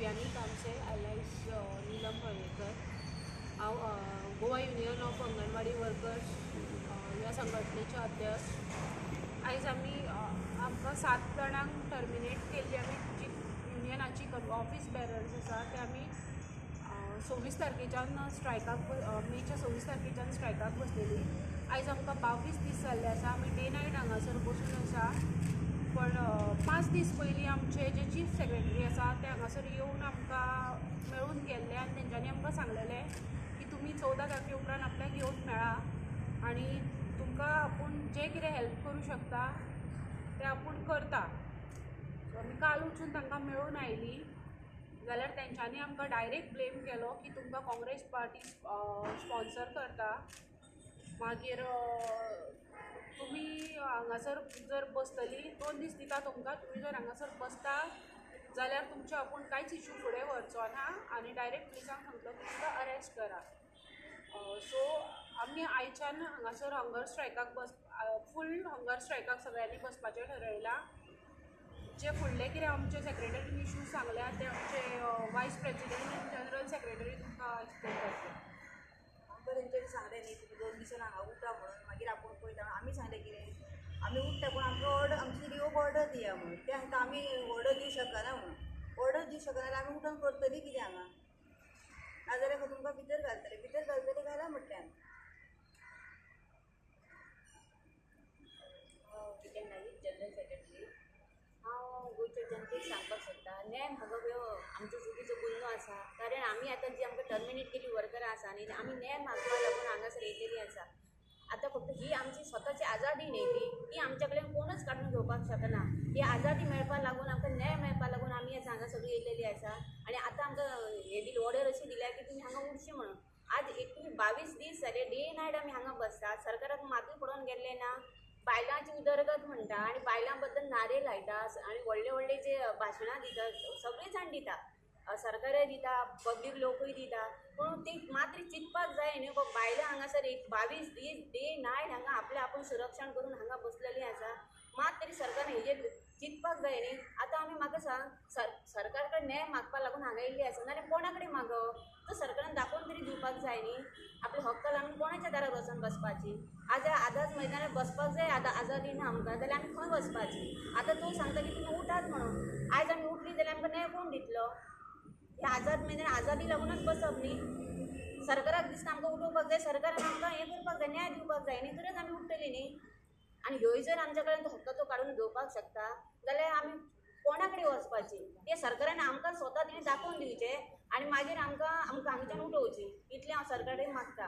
देवयानी तामसे अलायस नीलम पळवेकर. हांव Goa union of anganwadi workers ह्या संघटनेचे अध्यक्ष. आयज आमी आमकां 7 जाणांक टर्मिनेट केल्ली. आमी जी युनियनाची ऑफीस बॅरर्स आसा ते आमी 26 तारखेच्यान स्ट्रायकाक, मेच्या 26 तारखेच्यान स्ट्रायकाक बसलेली. आयज आमकां 22 दीस जाल्ले आसा. आमी डे नायट हांगासर बसून आसा. पण 5 दीस पयलीं आमचे जे चीफ सेक्रेटरी आसा ते हांगासर येवन आमकां मेळून गेल्ले आनी तेंच्यांनी आमकां सांगलेलें की तुमी 14 तारखे उपरांत आपल्याक येवन मेळा आनी तुमकां आपूण जें कितें हेल्प करूं शकता तें आपूण करता. सो आमी काल वचून तांकां मेळून आयलीं जाल्यार तेंच्यांनी आमकां डायरेक्ट ब्लेम केलो की तुमकां काँग्रेस पार्टी स्पॉन्सर करता, मागीर तुमी हांगासर जर बसतली 2 दीस दिता तुमकां, तुमी जर हांगासर बसता जाल्यार तुमचे आपूण कांयच इशू फुडें व्हरचो ना आनी डायरेक्ट पुलिसांक सांगतलो की तुमकां अरेस्ट करा. सो आमी आयच्यान हांगासर हंगर स्ट्रायकाक फूल हंगर स्ट्रायकाक सगळ्यांनी बसपाचें ठरयलां. जे फुडले कितें आमचे सेक्रेटरीन इशू सांगल्या ते आमचे वायस प्रेजिडेंट आनी जनरल सेक्रेटरी तुमकां एक्सप्लेन करतले. आमकां तेंच्यांनी सांगलें न्ही तुमी 2 दिसान हांगा उठा म्हणून, मागीर आपूण पळयता. आमी सांगलें कितें आमी उठ्ठा पूण आमकां ऑर्डर, आमची रिवोक ऑर्डर दिया म्हणून. ते सांगता आमी ऑर्डर दिवं शकना म्हणून. ऑर्डर दिवं शकना जाल्यार आमी उठून करतली कितें हांगा, नाजाल्यार तुमकां भितर घालतले, भितर घालतले घाला म्हटलें आमी. कितें नाईक जनरल सेक्रेटरी. हांव गोंयच्या जनतेक सांगपाक सोदता, न्याय मागप ह्यो आमचो चुकीचो गुन्नो आसा. कारण आमी आतां जी आमकां टर्मिनेट केल्ली वर्करां आसा न्ही, आमी न्याय मागपाक लागून हांगासर येयलेली आसा. आतां फक्त ही आमची स्वताची आजादी न्ही, ती ती आमच्या कडल्यान कोणूच काडून घेवपाक शकना. ही आजादी मेळपाक लागून, आमकां न्याय मेळपाक लागून आमी आतां हांगा सगळी येयलेली आसा. आनी आतां आमकां हे दिली ऑर्डर अशी दिल्या की तुमी हांगा उरची म्हणून. आज 22 दीस जाले डे नायट आमी हांगा बसतात. सरकाराक मातूय पडोवन गेल्लें ना. बायलांची उदरगत म्हणटा आनी बायलां बद्दल नारे लायता आनी व्हडले व्हडले जे भाशणां दिता, सगळे जाण दिता, सरकारय दिता, पब्लीक लोकूय दिता. पूण ती मात्र चिंतपाक जाय न्ही, बायलां हांगासर 22 दीस डे नायट हांगा आपलें आपूण सुरक्षण करून हांगा बसलेलीं आसा. मात तरी सरकारान हेजेर चिंतपाक जाय न्ही. आतां आमी म्हाका सांग, सरकार कडेन न्याय मागपाक लागून हांगा येयल्ली आसा, नाल्यार कोणा कडेन मागप? तो सरकारान दाखोवन तरी दिवपाक जाय न्ही. आपले हक्क लागून कोणाच्या दारार वचून बसपाची? आज आझाद मैदानार बसपाक जाय, आतां आझादी ना आमकां जाल्यार आमी खंय वचपाची? आतां तूं सांगता की तुमी उठात म्हणून, आयज आमी उठली जाल्यार आमकां न्याय कोण दितलो? हे आझाद मैदान आझादी लागूनच बसप न्ही. सरकाराक दिसता आमकां उठोवपाक जाय, सरकारान आमकां हें करपाक जाय, न्याय दिवपाक जाय न्ही, तरच आमी उठतली न्ही. आनी ह्योय जर आमच्या कडेन हक्क तो काडून घेवपाक शकता जाल्यार आमी कोणा कडेन वचपाची? ते सरकारान आमकां स्वता तेणें दाखोवन दिवचें आनी मागीर आमकां आमकां हांगच्यान उठोवची, इतलें हांव सरकारा कडेन मागता.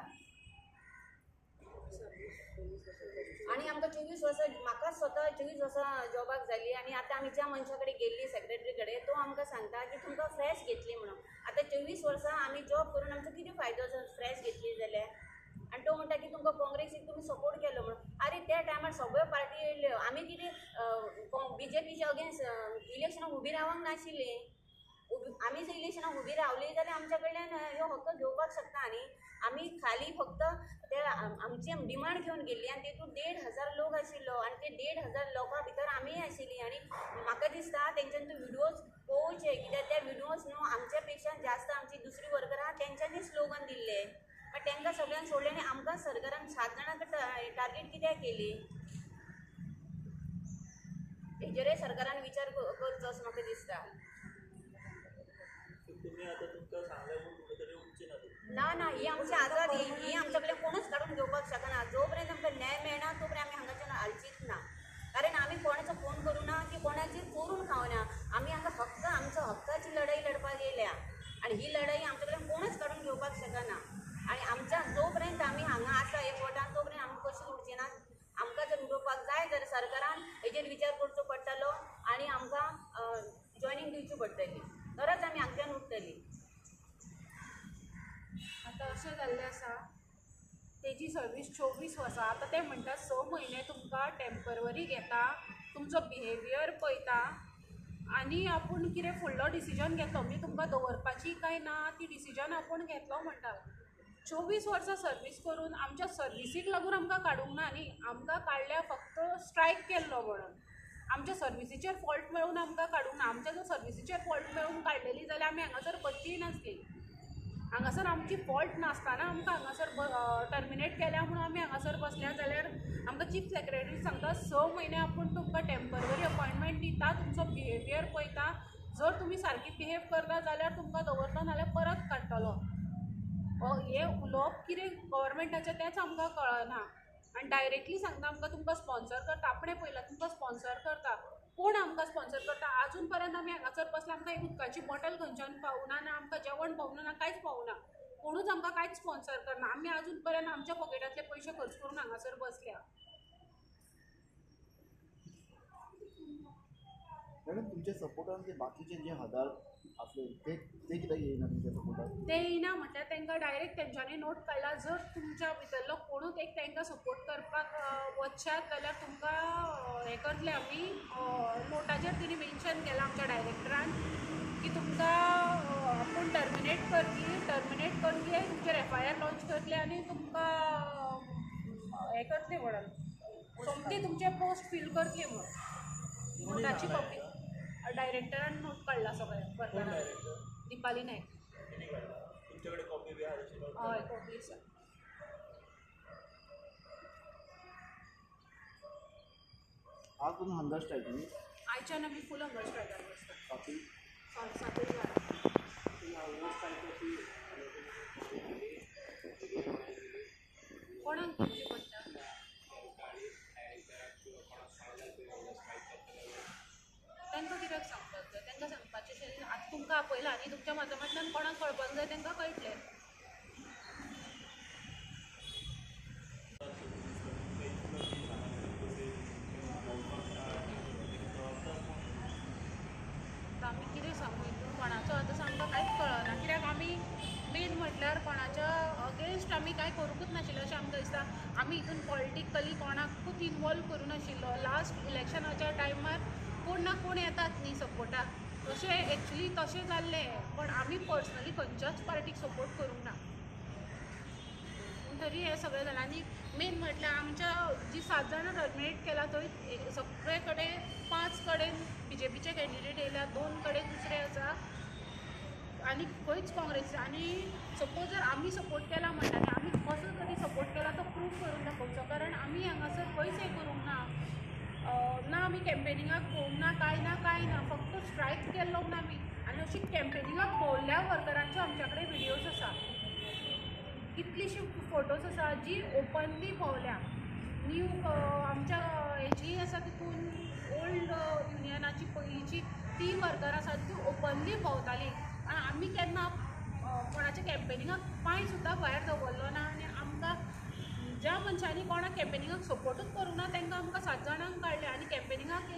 आनी आमकां 24 वर्सां, म्हाका स्वता 24 वर्सां जॉबाक जाली आनी आतां आमी ज्या मनशा कडेन गेल्ली सेक्रेटरी कडेन, तो आमकां सांगता की तुमकां फ्रेश घेतली म्हणून. आतां 24 वर्सां आमी जॉब करून आमचो कितें फायदो जर फ्रेश घेतली जाल्यार? आनी तो म्हणटा की तुमकां काँग्रेसीक तुमी सपोर्ट केलो म्हणून. आरे त्या टायमार सगळ्यो पार्टी येयल्ल्यो, आमी कितें बीजेपीच्या अगेन्स्ट इलेक्शनाक उबी रावंक नाशिल्ली. आमी जर इलेक्शनाक उबी रावली जाल्यार आमच्या कडल्यान ह्यो हक्क घेवपाक शकता न्ही. आमी खाली फक्त ते आमची डिमांड घेवन गेल्ली आनी तितून 1500 लोक आशिल्लो आनी ते 1500 लोकां भितर आमीय आशिल्ली. आनी म्हाका दिसता तेंच्यांनी तो विडियोज पळोवचे, कित्याक त्या विडियोज न्हू आमच्या पेक्षा जास्त आमची दुसरी वर्करां तेंच्यांनी स्लोगन दिल्ले. पण तांकां सगळ्यांक सोडलें आनी आमकां सरकारान 7 जाणांक टार्गेट कित्याक केली? हेजेरय सरकारान विचार करचो असो म्हाका दिसता. ना ना, ही आमची आझादी, ही आमच्या कडेन कोणूच काडून घेवपाक शकना. जो पर्यंत आमकां न्याय मेळना तो पर्यंत आमी हांगाच्यान हालचीच ना. कारण आमी कोणाचो फोन करूं ना की कोणाची चोरून खावना. आमी हांगा फक्त आमच्या हक्काची लढाई लढपाक येयल्या आनी ही लढाई आमच्या कडेन कोणूच काडून घेवपाक शकना. आनी आमच्या जो पर्यंत आमी हांगा आसा एकवटान तो पर्यंत आमकां कशी उरची ना. आमकां जर उडोवपाक जाय जाल्यार सरकारान हेजेर विचार करचो पडटलो आनी आमकां जॉयनींग दिवची पडटली, तरच आमी हांगच्यान उठतली. आतां अशें जाल्लें आसा, तेजी सर्वीस 24 वर्सां. आतां ते म्हणटा 6 म्हयने तुमकां टेम्पररी घेता, तुमचो बिहेवियर पळयता आनी आपूण कितें फुडलो डिसिजन घेतलो, म्हणजे तुमकां दवरपाची काय ना ती डिसिजन आपूण घेतलो म्हणटा. 24 वर्सां सर्वीस करून आमच्या सर्विसीक लागून आमकां काडूंक ना न्ही, आमकां काडल्या फक्त स्ट्रायक केल्लो म्हणून. आमच्या सर्विसीचेर फॉल्ट मेळून आमकां काडूंक ना. आमच्या जर सर्विसीचेर फॉल्ट मेळून काडलेली जाल्यार आमी हांगासर बसचीय नासली. हांगासर आमची फॉल्ट नासतना आमकां हांगासर टर्मिनेट केल्या म्हणून आमी हांगासर बसल्या. जाल्यार आमकां चीफ सेक्रेटरी सांगता 6 म्हयने आपूण तुमकां टेम्पररी अपॉयंटमेंट दिता, तुमचो बिहेवियर पळयता, जर तुमी सारकी बिहेव करता जाल्यार तुमकां दवरता, नाल्यार परत काडटलो. हें उलोवप कितें गव्हर्मेंटाचें तेंच आमकां कळना. आनी डायरेक्टली सांगता आमकां तुमकां स्पॉन्सर करता, आपणें पळयलां तुमकां स्पॉन्सर करता. कोण आमकां स्पॉन्सर करता? आजून पर्यंत आमी हांगासर बसला, आमकां एक उदकाची बॉटल खंयच्यान पावना, ना आमकां जेवण पावना, ना कांयच पावना, कोणूच आमकां कांयच स्पॉन्सर करना. आमी आजून पर्यंत आमच्या पॉकेटांतले पयशे खर्च करून हांगासर बसल्या. मॅडम, तुमच्या सपोर्टान ते बाकीचे जे हजार असले ते ते कित्याक येयना तुमच्या सपोर्टान? ते येयना म्हटल्यार तांकां डायरेक्ट तेंच्यांनी नोट काडला, जर तुमच्या भितरलो कोणूच एक तांकां सपोर्ट करपाक वचशात जाल्यार तुमकां हें करतले आमी. नोटाचेर तेणी मेन्शन केलां आमच्या डायरेक्टरान की तुमकां आपूण टर्मिनेट करतली, टर्मिनेट करतले, तुमचेर एफआयआर लॉन्च करतले आनी तुमकां हें करतले म्हणून सोमती तुमचे पोस्ट फील करतली म्हणून. नोटाची कॉपी डायरेक्टरान नोट काडला सगळ्या वर्करांक. दीपाली नायक. हय, कॉपी आसा. आज तुमी हंगर स्ट्रायक न्ही? आयच्यान आमी फूल हंगर स्ट्रायकार बसता. 7:30 जाणां. कोणाक दिवची पडटा? तांकां कित्याक सांगपाक जाय? तांकां सांगपाचें अशें आतां तुमकां आपयलां आनी तुमच्या माध्यमांतल्यान कोणाक कळपाक जाय तांकां कळटलें. आमी कितें सांगू हितून कोणाचो आतां आमकां कांयच कळना, कित्याक आमी मेन म्हटल्यार कोणाच्या अगेन्स्ट आमी कांय करूंकूच नाशिल्लें अशें आमकां दिसता. आमी हितून पॉलिटिकली कोणाकूच इनवॉल्व करूं नाशिल्लो. लास्ट इलेक्शनाच्या टायमार कोण ना कोण येतात न्ही सपोर्टाक, तशें एक्चुली तशें जाल्लें, पण आमी पर्सनली खंयच्याच पार्टीक सपोर्ट करूंक ना. पूण तरी हें सगळें जालें. आनी मेन म्हटल्यार आमच्या जी 7 जाणां टर्मिनेट केला थंय सगळे कडेन 5 कडेन बीजेपीचे कॅन्डिडेट येयल्या, 2 कडेन दुसरे आसा आनी खंयच काँग्रेस. आनी सपोज जर आमी सपोर्ट केला म्हणटा न्ही, आमी कसो तरी सपोर्ट केला तो प्रूव करून दाखोवचो, कारण आमी हांगासर खंयच हें करूंक ना, ना आमी कॅम्पेनिंगाक पळोवंक ना, कांय ना कांय ना, फक्त स्ट्रायक केल्लो ना आमी. आनी अशी कॅम्पेनिंगाक भोंवल्ल्या वर्करांच्यो आमच्या कडेन व्हिडियोज आसा, कितलीशी फोटोज आसा जी ओपनली भोंवल्या. न्यू आमच्या हेजी आसा तितून ओल्ड युनियनाची पयलींची ती वर्कर आसा ती ओपनली भोंवताली. आनी आमी केन्ना कोणाच्या कॅम्पेनिंगाक पांय सुद्दां भायर दवरलो ना. आनी आमकां ज्या मनशांनी कोणाक कॅम्पेनिंगाक सपोर्टूच करूंक ना तांकां आमकां 7 जाणांक काडले. आनी कॅम्पेनिंगाक